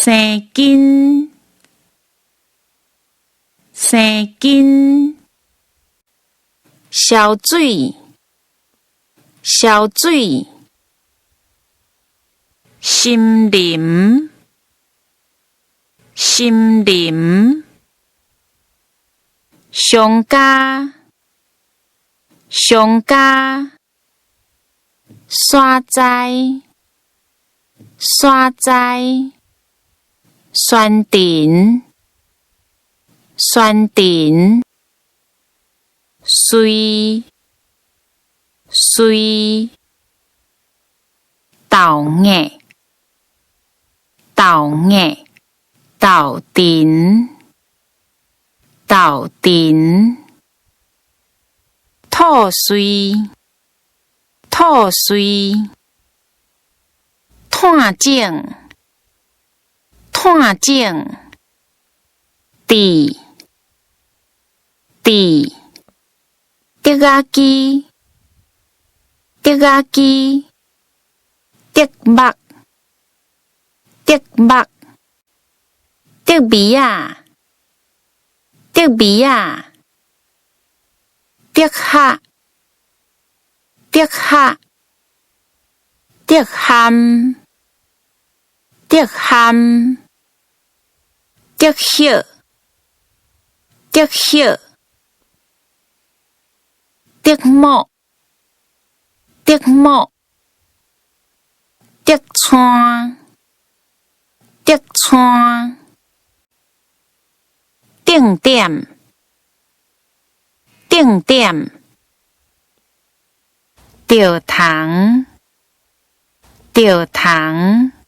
生根，生根，燒水，燒水，森林，森林，商家，商家，沙災，沙災，宣傳，宣傳，隨，隨，豆芽，豆芽，鬥陣，鬥陣，吐穗，吐穗，炭種，炭種，佇，佇，竹仔機，竹仔機，竹目，竹目，竹尾仔，竹尾仔，竹殼，竹殼，竹蚶，竹蚶，竹葉，竹葉，竹木，竹木，竹串，竹串，定點，定點，著蟲，著蟲。